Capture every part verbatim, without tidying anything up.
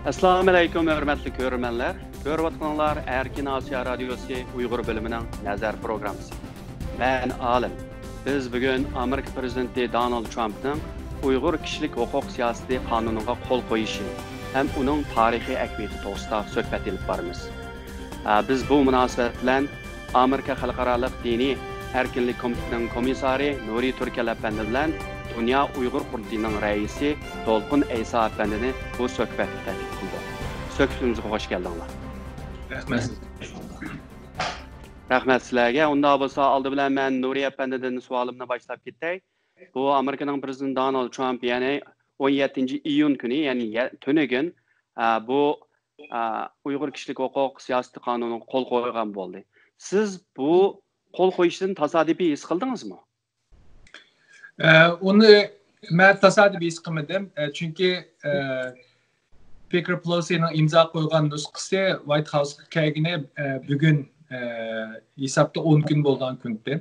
ئەسسالامۇئەلەيكۇم، ھۆرمەتلىك كۆرۈرمەنلەر. كۆرۈۋاتقىنىڭلار ئەركىن ئاسىيا رادىيوسى ئۇيغۇر بۆلۈمىنىڭ نەزەر پروگراممىسى. مەن ئالىم. بىز بۈگۈن ئامېرىكا پىرېزىدېنتى دونالد ترامپنىڭ ئۇيغۇر كىشىلىك ھوقۇق سىياسىتى قانۇنىغا قول قويۇشى ھەم ئۇنىڭ تارىخىي ئەھمىيىتى توغرىسىدا سۆھبەت ئېلىپ بارىمىز. ئە، بىز بۇ مۇناسىۋەت بىلەن ئامېرىكا خەلقئارالىق دىنىي ئەركىنلىك كومىتېتىنىڭ كومىسسارى نۇرى تۈركەل ئەپەندى بىلەن دۇنيا ئۇيغۇر قۇرۇلتىيىنىڭ رەئىسى دولقۇن ئەيسا ئەپەندىنى بۇ سۆھبەتكە تەكلىپ قىلدۇق. سۆھبىتىمىزگە خوش كەلدىڭلار. رەھمەت. رەھمەت سىلەرگە. ئۇنداق بولسا، ئالدى بىلەن مەن نۇرى ئەپەندىدىن سوئالىمنى باشلاپ كېتەي. بۇ ئامېرىكىنىڭ پىرېزىدېنتى دونالد ترامپ، يەنى ئون يەتتىنچى ئىيۇن كۈنى، يەنى يە-، تۈنۈگۈن، ئە، بۇ، ئە، ئۇيغۇر كىشىلىك ھوقۇق سىياسىتى قانۇنىغا قول قويغان بولدى. سىز بۇ قول قويۇشتىن تاسادىپىي ھېس قىلدىڭىزمۇ؟ ئە، ئۇنى مەن تاسادىپىي ھېس قىلمىدىم. ئە، چۈنكى، ئە، سپىكېر پېلوسىنىڭ ئىمزا قويغان نۇسخىسى ۋايت خاۋسقا كەلگىنى، ئە، بۈگۈن، ئە، ھېسابتا ئون كۈن بولغان كۈندە.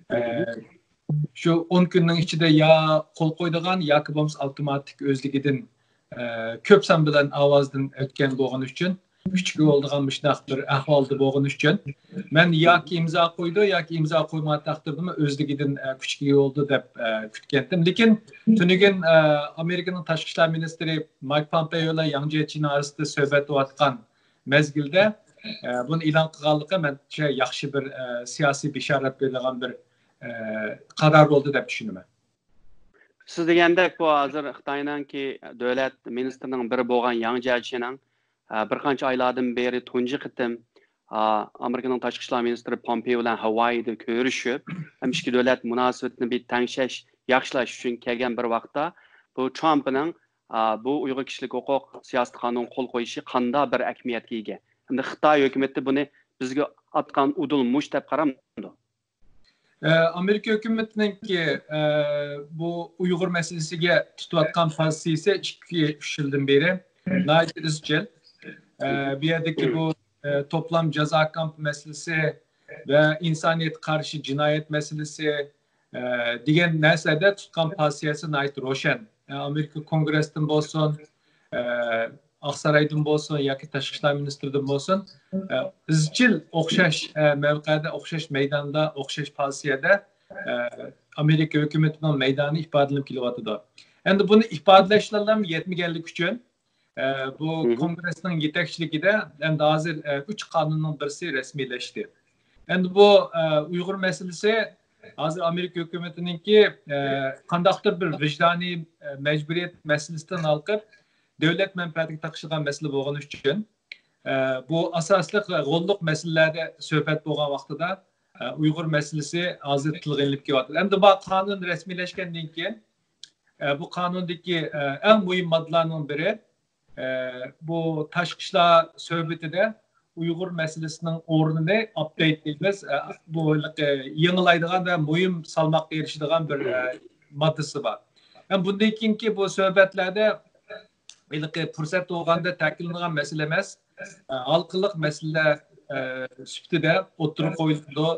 ئە، شۇ ئون كۈننىڭ ئىچىدە يا قول قويىدىغان ياكى بولمىسا ئاپتوماتىك ئۆزلۈكىدىن، ئە، كۆپ سان بىلەن ئاۋازدىن ئۆتكەن بولغىنى ئۈچۈن، كۈچكە بولىدىغان مۇشۇنداق بىر ئەھۋالدا بولغىنى ئۈچۈن، مەن ياكى ئىمزا قويىدۇ، ياكى ئىمزا قويمىغان تەقدىردىمۇ ئۆزلۈكىدىن، ئە، كۈچكە ئىگە بولىدۇ دەپ، ئە، كۈتكەنتىم. لېكىن تۈنۈگۈن، ئە، ئامېرىكىنىڭ تاشقى ئىشلار مىنىستىرى مايك پومپېئو بىلەن ياڭ جيېچىنىڭ ئارىسىدا سۆھبەت بولۇۋاتقان مەزگىلدە، ئە، بۇنى ئېلان قىلغانلىقى مەنچە ياخشى بىر، ئە، سىياسىي بېشارەت بېرىدىغان بىر، ئە، قارار بولدى دەپ چۈشىنىمەن. سىز دېگەندەك، بۇ ھازىر خىتاينىڭكى دۆلەت مىنىستىرىنىڭ بىرى بولغان ياڭ جيېچىنىڭ، ئە، بىر قانچە ئايلاردىن بېرى تۇنجى قېتىم، ئا، ئامېرىكىنىڭ تاشقى ئىشلار مىنىستىرى پومپېئو بىلەن ھاۋايىدا كۆرۈشۈپ، ھەم ئىككى دۆلەت مۇناسىۋىتىنى بىر تەڭشەش، ياخشىلاش ئۈچۈن كەلگەن بىر ۋاقىتتا، بۇ ترامپنىڭ، ئا، بۇ ئۇيغۇر كىشىلىك ھوقۇق سىياسىتى قانۇنىغا قول قويۇشى قانداق بىر ئەھمىيەتكە ئىگە؟ ھەمدە خىتاي ھۆكۈمىتى بۇنى بىزگە ئاتقان ئۇدۇل مۇش دەپ قارامدۇ؟ ئە، ئامېرىكا ھۆكۈمىتىنىڭكى، ئە، بۇ ئۇيغۇر مەسىلىسىگە تۇتۇۋاتقان پوزىتسىيىسى ئىككى، ئۈچ يىلدىن بېرى ناھايىتى ئىزچىل. ئە، بۇ يەردىكى بۇ، ئە، توپلام جازا كامپى مەسىلىسى ۋە ئىنسانىيەتكە قارشى جىنايەت مەسىلىسى، ئە، دېگەن نەرسىلەردە تۇتقان پوزىتسىيەسى ناھايىتى روشەن. ئە، ئامېرىكا كونگرېستىن بولسۇن، ئە، ئاقسارايدىن بولسۇن ياكى تاشقى ئىشلار مىنىستىرىدىن بولسۇن، ئە، ئىزچىل ئوخشاش، ئە، مەۋقەدە، ئوخشاش مەيداندا، ئوخشاش پوزىتسىيەدە، ئە، ئامېرىكا ھۆكۈمىتىنىڭ مەيدانى ئىپادىلىنىپ كېلىۋاتىدۇ. ئەمدى بۇنى ئىپادىلەشلەرلا يەتمىگەنلىكى ئۈچۈن، ئە، بۇ كونگرېسنىڭ يېتەكچىلىكىدە ئەمدى ھازىر، ئە، ئۈچ قانۇننىڭ بىرسى رەسمىيلەشتى. ئەمدى بۇ، ئە، ئۇيغۇر مەسىلىسى ھازىر ئامېرىكا ھۆكۈمىتىنىڭكى، ئە، قانداقتۇر بىر ۋىجدانىي، ئە، مەجبۇرىيەت مەسىلىسىدىن ھالقىپ، دۆلەت مەنپەئەتىگە تېقىشىدىغان مەسىلە بولغىنى ئۈچۈن، ئە، بۇ ئاساسلىق غوللۇق مەسىلىلەردە سۆھبەت بولغان ۋاقتىدا، ئە، ئۇيغۇر مەسىلىسى ھازىر تىلغا ئېلىنىپ كېلىۋاتىدۇ. ئەمدى بۇ قانۇن رەسمىيلەشكەندىن كېيىن، ئە، بۇ قانۇندىكى، ئە، ئەڭ مۇھىم ماددىلارنىڭ بىرى، ئە، بۇ تاشقى ئىشلار سۆھبىتىدە ئۇيغۇر مەسىلىسىنىڭ ئورنىنى ئاپدېيت دەيمىز، ئە، بۇ ھېلىقى يېڭىلايدىغان ۋە مۇھىم سالماققا ئېرىشىدىغان بىر، ئە، ماددىسى بار. ھەم بۇندىن كېيىنكى بۇ سۆھبەتلەردە ھېلىقى پۇرسەت بولغاندا تەكىتلىنىدىغان مەسىلە ئەمەس، ئە، ھالقىلىق مەسىلە، ئە، سۈپىتىدە ئوتتۇرىغا قويۇلىدۇ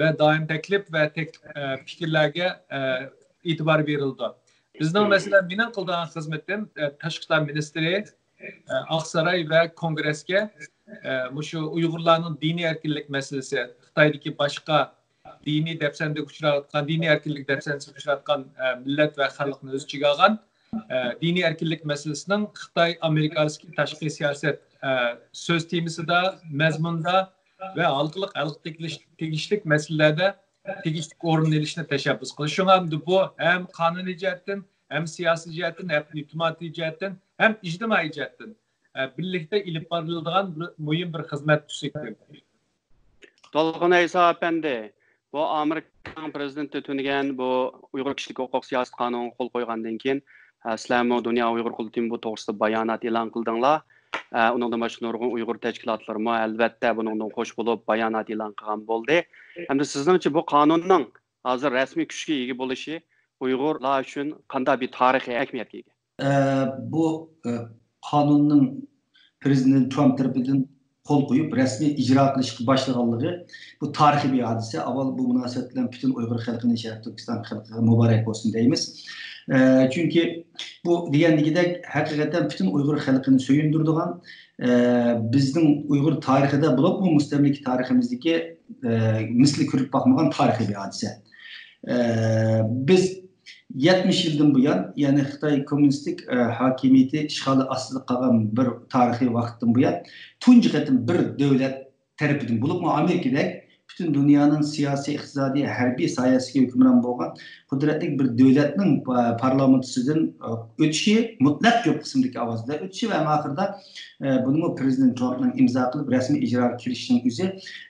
ۋە دائىم تەكلىپ ۋە تەك-، ئە، پىكىرلەرگە، ئە، ئېتىبار بېرىلىدۇ. بىزنىڭ، مەسىلەن، مېنىڭ قىلىدىغان خىزمىتىم، ئە، تاشقى ئىشلار مىنىستىرى، ئە، ئاقساراي ۋە كونگرېسكە، ئە، مۇشۇ ئۇيغۇرلارنىڭ دىنىي ئەركىنلىك مەسىلىسى، خىتايدىكى باشقا دىنىي دەپسەندىگە ئۇچراۋاتقان، دىنىي ئەركىنلىك دەپسەندىسىگە ئۇچراۋاتقان، ئە، مىللەت ۋە خەلقنى ئۆز ئىچىگە ئالغان، ئە، دىنىي ئەركىنلىك مەسىلىسىنىڭ خىتاي ئامېرىكا ئارىسىدىكى تاشقى سىياسەت، ئە، سۆز تېمىسىدا، مەزمۇندا ۋە ھالقىلىق ھەل قىلىش تېگىشلىك مەسىلىلەردە تېگىشلىك ئورۇن ئېلىشنى تەشەببۇس قىلىش. شۇڭا بۇ ھەم قانۇنىي جەھەتتىن، ھەم سىياسىي جەھەتتىن، ھەم دىپلوماتىك جەھەتتىن، ھەم ئىجتىمائىي جەھەتتىن، ئە، بىرلىكتە ئېلىپ بارىلىدىغان بىر مۇھىم بىر خىزمەت تۈسى. دولقۇن ئەيسا ئەپەندى، بۇ ئامېرىكىنىڭ پىرېزىدېنتى تۈنۈگۈن بۇ ئۇيغۇر كىشىلىك ھوقۇق سىياسىتى قانۇنىغا قول قويغاندىن كېيىن، ئە، سىلەرمۇ دۇنيا ئۇيغۇر قۇرۇلتىيىمۇ بۇ توغرىسىدا بايانات ئېلان قىلدىڭلار. ئە، ئۇنىڭدىن باشقا نۇرغۇن ئۇيغۇر تەشكىلاتلىرىمۇ، ئەلۋەتتە، بۇنىڭدىن خوش بولۇپ بايانات ئېلان قىلغان بولدى. ئەمدى سىزنىڭچە بۇ قانۇننىڭ ھازىر رەسمىي كۈچكە ئىگە بولۇشى ئۇيغۇرلار ئۈچۈن قانداق بىر تارىخىي ئەھمىيەتكە ئىگە؟ ئە، بۇ، ئە، قانۇننىڭ پىرېزىدېنت ترامپ تەرىپىدىن قول قويۇپ، رەسمىي ئىجرا قىلىشقا باشلىغانلىقى، بۇ تارىخىي بىر ھادىسە. ئاۋۋال بۇ مۇناسىۋەت بىلەن پۈتۈن ئۇيغۇر خەلقىنى، شەرقىي تۈركىستان خەلقىگە مۇبارەك بولسۇن دەيمىز. ئە، چۈنكى بۇ دېگەندىكىدەك ھەقىقەتەن پۈتۈن ئۇيغۇر خەلقىنى سۆيۈندۈرىدىغان، ئە، بىزنىڭ ئۇيغۇر تارىخىدا بولۇپمۇ مۇستەملىكە تارىخىمىزدىكى، ئە، مىسلى كۆرۈلۈپ باقمىغان تارىخىي بىر ھادىسە. ئە، بىز يەتمىش يىلدىن بۇيان، يەنى خىتاي كوممۇنىستىك، ئە، ھاكىمىيىتى ئىشغالى ئاستىدا قالغان بىر تارىخىي ۋاقىتتىن بۇيان تۇنجى قېتىم بىر دۆلەت تەرىپىدىن، بولۇپمۇ ئامېرىكىدەك پۈتۈن دۇنيانىڭ سىياسىي، ئىقتىسادىي، ھەربىي ساھەسىگە ھۆكۈمران بولغان قۇدرەتلىك بىر دۆلەتنىڭ پا-، پارلامېنتىسىدىن، ئە، ئۆتۈشى، مۇتلەق كۆپ قىسىمدىكى ئاۋاز بىلەن ئۆتۈشى ۋە ئەڭ ئاخىرىدا، ئە، بۇنىمۇ پرېزىدېنت ترامپنىڭ ئىمزا قىلىپ رەسمىي ئىجراغا كىرىشىنىڭ ئۆزى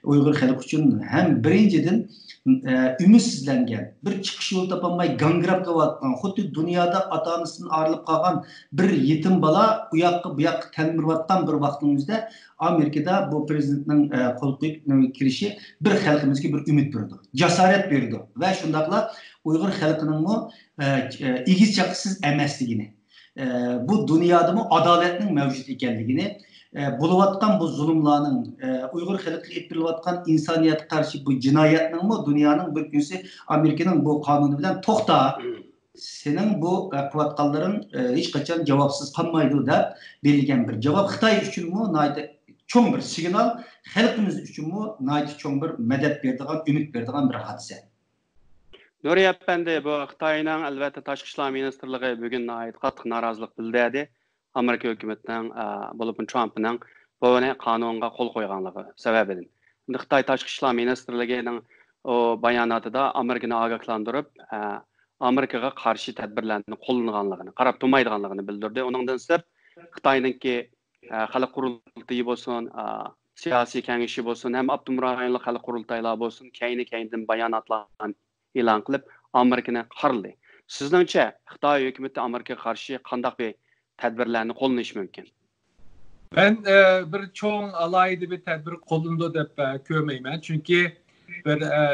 ئۇيغۇر خەلقى ئۈچۈن ھەم بىرىنچىدىن، ئە، ئۈمىدسىزلەنگەن، بىر چىقىش يولى تاپالماي گاڭگىراپ قېلىۋاتقان، خۇددى دۇنيادا ئاتا-ئانىسىدىن ئايرىلىپ قالغان بىر يېتىم بالا ئۇ ياققا، بۇ ياققا تەلمۈرۈۋاتقان بىر ۋاقتىنىڭ ئۆزىدە ئامېرىكىدا بۇ پرېزىدېنتنىڭ، ئە، قول قويۇپ كىرىشى بىر خەلقىمىزگە بىر ئۈمىد بېرىدۇ، جاسارەت بېرىدۇ ۋە شۇنداقلا ئۇيغۇر خەلقىنىڭمۇ، ئە، ئە، ئېگىز چاقىسىز ئەمەسلىكىنى، ئە، بۇ دۇنيادىمۇ ئادالەتنىڭ مەۋجۇت ئىكەنلىكىنى، ئە، بولۇۋاتقان بۇ زۇلۇملارنىڭ، ئە، ئۇيغۇر خەلقىگە ئېلىپ بېرىلىۋاتقان ئىنسانىيەتكە قارشى بۇ جىنايەتنىڭمۇ دۇنيانىڭ بىر كۈنسى ئامېرىكىنىڭ بۇ قانۇنى بىلەن توختا، سېنىڭ بۇ، ئە، قىلىۋاتقانلىرىڭ، ئە، ھېچقاچان جاۋابسىز قالمايدۇ دەپ بېرىلگەن بىر جاۋاب خىتاي ئۈچۈنمۇ ناھايىتى چوڭ بىر سىگنال، خەلقىمىز ئۈچۈنمۇ ناھايىتى چوڭ بىر مەدەت بېرىدىغان، ئۈمىد بېرىدىغان بىر ھادىسە. نۇرى ئەپەندى، بۇ خىتاينىڭ ئەلۋەتتە تاشقى ئىشلار مىنىستىرلىقى بۈگۈن ناھايىتى قاتتىق نارازىلىق بىلدۈردى. ئامېرىكا ھۆكۈمىتىنىڭ، ئە، بولۇپمۇ ترامپنىڭ بۇنى قانۇنغا قول قويغانلىقى سەۋەبىدىن. ئەمدى خىتاي تاشقى ئىشلار مىنىستىرلىكىنىڭ ئۇ باياناتىدا ئامېرىكىنى ئاگاھلاندۇرۇپ، ئە، ئامېرىكىغا قارشى تەدبىرلەرنى قوللىنىدىغانلىقىنى، قاراپ تۇرمايدىغانلىقىنى بىلدۈردى. ئۇنىڭدىن سىرت، خىتاينىڭكى، ئە، خەلق قۇرۇلتىيى بولسۇن، ئە، سىياسىي كېڭىشى بولسۇن، ھەم ئاپتونوم رايونلۇق خەلق قۇرۇلتايلار بولسۇن، كەينى-كەينىدىن باياناتلارنى ئېلان قىلىپ، ئامېرىكىنى قارىلىدى. سىزنىڭچە، خىتاي ھۆكۈمىتى ئامېرىكىغا قارشى قانداق بىر تەدبىرلەرنى قوللىنىشى مۇمكىن؟ مەن، ئە، بىر چوڭ ئالاھىدە بىر تەدبىر قوللىنىدۇ دەپ، ئە، كۆرمەيمەن. چۈنكى بىر، ئە،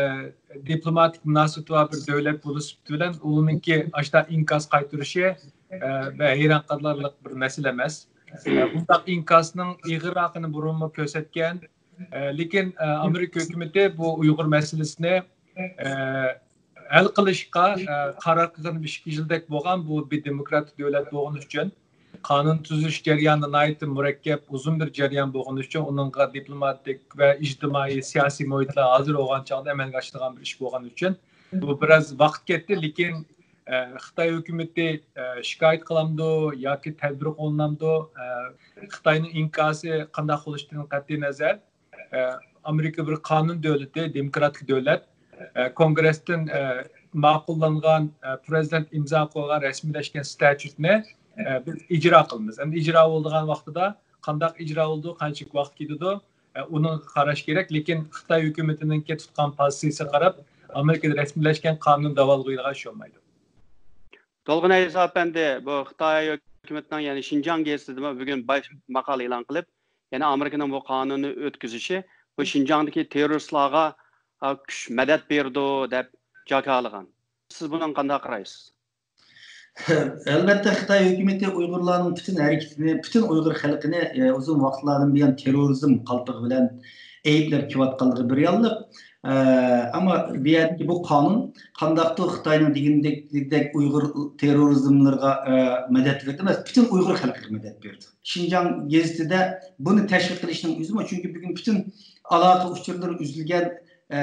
دىپلوماتىك مۇناسىۋىتى بار بىر دۆلەت بولۇش سۈپىتى بىلەن ئۇنىڭكى ئاشتا ئىنكاس قايتۇرۇشى، ئە، بىر ھەيران قالارلىق بىر مەسىلە ئەمەس. ئە، بۇنداق ئىنكاسنىڭ ئېغىرراقىنى بۇرۇنمۇ كۆرسەتكەن. ئە، لېكىن، ئە، ئامېرىكا ھۆكۈمىتى بۇ ئۇيغۇر مەسىلىسىنى، ئە، ھەل قىلىشقا، ئە، قارار قىلغىنى بىر ئىككى يىلدەك بولغان. بۇ بىر دېموكراتىك دۆلەت بولغىنى ئۈچۈن، قانۇن تۈزۈش جەريانى ناھايىتى مۇرەككەپ، ئۇزۇن بىر جەريان بولغىنى ئۈچۈن، ئۇنىڭغا دىپلوماتىك ۋە ئىجتىمائىي، سىياسىي مۇھىتلار ھازىر بولغان چاغدا ئەمەلگە ئاشىدىغان بىر ئىش بولغىنى ئۈچۈن، بۇ بىراز ۋاقىت كەتتى. لېكىن، ئە، خىتاي ھۆكۈمىتى، ئە، شىكايەت قىلامدۇ ياكى تەدبىر قوللىنامدۇ، ئە، خىتاينىڭ ئىنكاسى قانداق بولۇشىدىن قەتئىينەزەر، ئە، ئامېرىكا بىر قانۇن دۆلىتى، دېموكراتىك دۆلەت. ئە، كونگرېستىن، ئە، ماقۇللانغان، ئە، پرېزىدېنت ئىمزا قويغان، رەسمىيلەشكەن ستاتۇتنى، ئە، بىز ئىجرا قىلىمىز. ئەمدى ئىجرا بولىدىغان ۋاقتىدا قانداق ئىجرا بولىدۇ، قانچىلىك ۋاقىت كېتىدۇ، ئە، ئۇنىڭغا قاراش كېرەك. لېكىن خىتاي ھۆكۈمىتىنىڭكى تۇتقان پوزىتسىيىسىغا قاراپ، ئامېرىكىدا رەسمىيلەشكەن قانۇن داۋالغۇيدىغان ئىش بولمايدۇ. تولغۇن ئەيسا ئەپەندى، بۇ خىتاي ھۆكۈمىتىنىڭ، يەنى شىنجاڭ گېزىتىدىمۇ بۈگۈن باش ماقالە ئېلان قىلىپ، يەنى ئامېرىكىنىڭ بۇ قانۇننى ئۆتكۈزۈشى بۇ شىنجاڭدىكى تېررورىستلارغا، ئا، كۈچ، مەدەت بېرىدۇ دەپ جاكارلىغان. سىز بۇنىڭغا قانداق قارايسىز؟ ئەلۋەتتە، خىتاي ھۆكۈمىتى ئۇيغۇرلارنىڭ پۈتۈن ھەرىكىتىنى، پۈتۈن ئۇيغۇر خەلقىنى، ئە، ئۇزۇن ۋاقىتلاردىن بۇيان تېررورىزم قالپىقى بىلەن ئەيىبلەپ كېلىۋاتقانلىقى بىر يانلىق. ئە، ئەمما بۇ يەردىكى بۇ قانۇن قانداقتۇر خىتاينىڭ دېگىنىدەك ئۇيغۇر تېررورىزملىرىغا، ئە، مەدەت بېرىدۇ ئەمەس، پۈتۈن ئۇيغۇر خەلقىگە مەدەت بېرىدۇ. شىنجاڭ گېزىتىدە بۇنى تەشۋىق قىلىشنىڭ ئۆزىمۇ، چۈنكى بۈگۈن پۈتۈن ئالاقە ئۇچۇرلىرى ئۈزۈلگەن، ئە،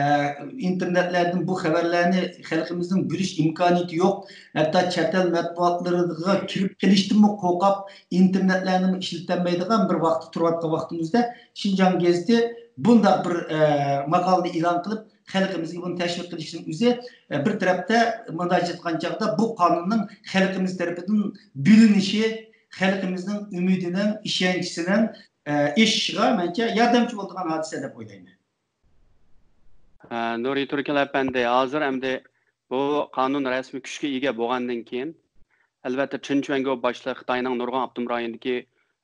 ئىنتېرنېتلەردىن بۇ خەۋەرلەرنى خەلقىمىزنىڭ بىلىش ئىمكانىيىتى يوق. ھەتتا چەت ئەل مەتبۇئاتلىرىغا كىرىپ قېلىشتىنمۇ قورقۇپ، ئىنتېرنېتلەرنىمۇ ئىشلىتەلمەيدىغان بىر ۋاقىتتا تۇرۇۋاتقان ۋاقتىمىزدا، شىنجاڭ گېزىتى بۇنداق بىر، ئە، ماقالىنى ئېلان قىلىپ، خەلقىمىزگە بۇنى تەشۋىق قىلىشنىڭ ئۆزى، ئە، بىر تەرەپتە مۇنداق ئېيتقان چاغدا بۇ قانۇننىڭ خەلقىمىز تەرىپىدىن بىلىنىشى، خەلقىمىزنىڭ ئۈمىدىنىڭ، ئىشەنچىسىنىڭ، ئە، ئېشىشىغا مەنچە ياردەمچى بولىدىغان ھادىسە دەپ ئويلايمەن. ئە، نۇرى تۈركەل ئەپەندى، ھازىر ئەمدى بۇ قانۇن رەسمىي كۈچكە ئىگە بولغاندىن كېيىن، ئەلۋەتتە، چېن چۈەنگو باشلىق خىتاينىڭ نۇرغۇن ئاپتونوم رايونىدىكى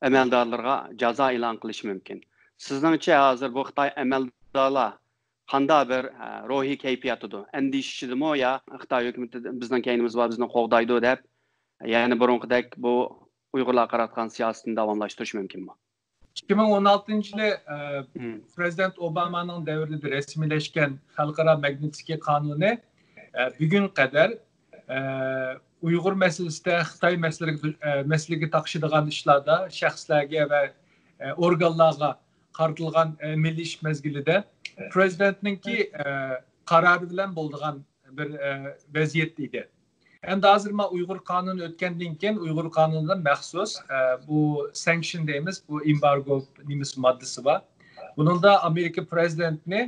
ئەمەلدارلىرىغا جازا ئېلان قىلىشى مۇمكىن. سىزنىڭچە، ھازىر بۇ خىتاي ئەمەلدارلار قانداق بىر، ئە، روھىي كەيپىياتتىدۇ؟ ئەندىشە ئىچىدىمۇ يا خىتاي ھۆكۈمىتى بىزنىڭ كەينىمىز بار، بىزنى قوغدايدۇ دەپ، يەنە بۇرۇنقىدەك بۇ ئۇيغۇرلارغا قاراتقان سىياسىتىنى داۋاملاشتۇرۇشى مۇمكىنمۇ؟ ئىككى مىڭ ئون ئالتىنچى يىلى، ئە، مم. پرېزىدېنت ئوبامانىڭ دەۋرىدە رەسمىيلەشكەن خەلقئارا ماگنىتسكىي قانۇنى، ئە، بۈگۈنگە قەدەر، ئە، ئۇيغۇر مەسىلىسىدە خىتاي مەسىلىگە، ئە، مەسىلىگە تاقىشىدىغان ئىشلاردا شەخسلەرگە ۋە، ئە، ئورگانلارغا قارىتىلغان، ئە، مىللىي ئىش مەزگىلىدە پرېزىدېنتنىڭكى، ئە، قارارى بىلەن بولىدىغان بىر، ئە، ۋەزىيەت ئىدى. ئەمدى ھازىر ما ئۇيغۇر قانۇنى ئۆتكەندىن كېيىن ئۇيغۇر قانۇنىدا مەخسۇس، ئە، بۇ سانكشن دەيمىز، بۇ ئېمبارگو نېمىسى ماددىسى بار. بۇنىڭدا ئامېرىكا پرېزىدېنتىنى،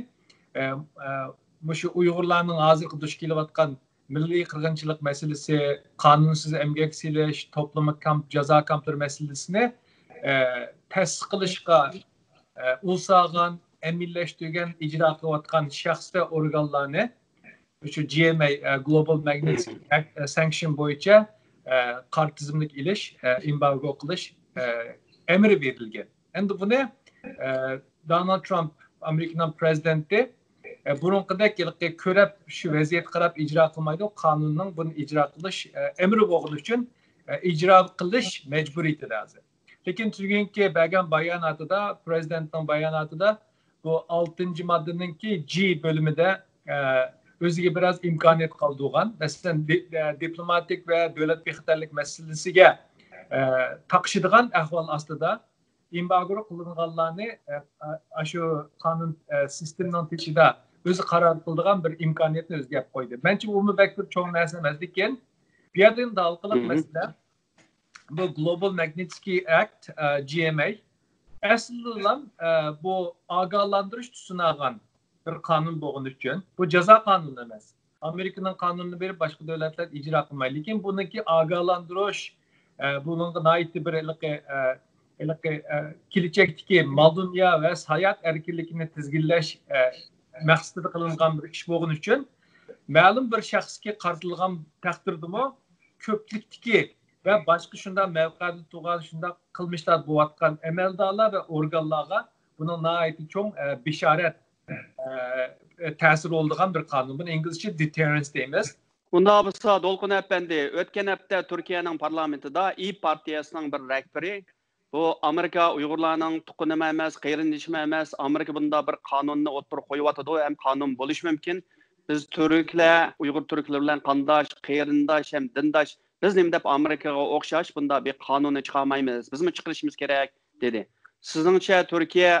ئە، ئە، مۇشۇ ئۇيغۇرلارنىڭ ھازىرقى دۇچ كېلىۋاتقان مىللىي قىرغىنچىلىق مەسىلىسى، قانۇنسىز ئەمگەك سېلىش، توپلىما كامپ، جازا كامپلىرى مەسىلىسىنى، ئە، تەسىس قىلىشقا، ئە، ئۇل سالغان، ئەمەلىيلەشتۈرگەن، ئىجرا قىلىۋاتقان شەخس ۋە ئورگانلارنى شۇ جى ئېم ئەي، ئە، گلوبال ماگنىتسكىي ئەكت، ئە، سانكشن بويىچە، ئە، قارا تىزىملىك ئېلىش، ئە، ئېمبارگو قىلىش، ئە، ئەمرى بېرىلگەن. ئەمدى بۇنى، ئە، دونالد ترامپ، ئامېرىكىنىڭ پرېزىدېنتى، ئە، بۇرۇنقىدەك ھېلىقى كۆرەپ، شۇ ۋەزىيەتكە قاراپ ئىجرا قىلمايدۇ، قانۇننىڭ بۇنى ئىجرا قىلىش، ئە، ئەمرى بولغىنى ئۈچۈن، ئە، ئىجرا قىلىش مەجبۇرىيىتىدە ھازىر. لېكىن تۈنۈگۈنكى بەرگەن باياناتىدا، پرېزىدېنتنىڭ باياناتىدا بۇ ئالتىنچى ماددىنىڭكى جى بۆلۈمىدە، ئە، ئۆزىگە بىراز ئىمكانىيەت قالدۇرغان، مەسىلەن، دى-، ئە، دىپلوماتىك ۋە دۆلەت بىخەتەرلىك مەسىلىسىگە، ئە، تاقىشىدىغان ئەھۋال ئاستىدا ئېمبارگو قىلىنغانلارنى، ئە، ئە، ئاشۇ قانۇن، ئە، سىستېمىنىڭ تېشىدا ئۆزى قارار قىلىدىغان بىر ئىمكانىيەتنى ئۆزىگە ئېلىپ قويدى. مەنچە ئۇمۇ بەك بىر چوڭ نەرسە ئەمەس، لېكىن بۇ يەردە ئەمدى ھالقىلىق مەسىلە، بۇ گلوبال ماگنىتسكىي ئەكت، ئە، جى ئېم ئەي، ئەسلىدىلا، ئە، بۇ ئاگاھلاندۇرۇش تۈسىنى ئالغان بىر قانۇن بولغىنى ئۈچۈن، بۇ جازا قانۇنى ئەمەس. ئامېرىكىنىڭ قانۇنىنى بېرىپ، باشقا دۆلەتلەر ئىجرا قىلمايدۇ. لېكىن بۇنىڭكى ئاگاھلاندۇرۇش، ئە، بۇنىڭغا ناھايىتى بىر ھېلىقى، ئە، ھېلىقى، ئە، كېلىچەكتىكى مال-دۇنيا ۋە ساياھەت ئەركىنلىكىنى تىزگىنلەش، ئە، مەقسىتىدە قىلىنغان بىر ئىش بولغىنى ئۈچۈن، مەلۇم بىر شەخسكە قارىتىلغان تەقدىردىمۇ، كۆپلۈكتىكى ۋە باشقا شۇنداق مەۋقەدە تۇرغان، شۇنداق قىلمىشلار بولۇۋاتقان ئەمەلدارلار ۋە ئورگانلارغا بۇنىڭ ناھايىتى چوڭ، ئە، بېشارەت، ئە، تەسىرى بولىدىغان بىر قانۇن. بۇنى ئىنگلىزچە deterrence دەيمىز. ئۇنداق بولسا، دولقۇن ئەپەندى، ئۆتكەن ھەپتە تۈركىيەنىڭ پارلامېنتىدا ئىYİ پارتىيەسىنىڭ بىر رەھبىرى بۇ ئامېرىكا ئۇيغۇرلارنىڭ تۇغقىنىمۇ ئەمەس، قېرىندىشىمۇ ئەمەس، ئامېرىكا بۇنداق بىر قانۇننى ئوتتۇرىغا قويۇۋاتىدۇ ھەم قانۇن بولۇشى مۇمكىن. بىز تۈركلەر ئۇيغۇر تۈركلىرى بىلەن قانداش، قېرىنداش ھەم دىنداش. بىز نېمە دەپ ئامېرىكىغا ئوخشاش بۇنداق بىر قانۇننى چىقارمايمىز؟ بىزمۇ چىقىرىشىمىز كېرەك، دېدى. سىزنىڭچە تۈركىيە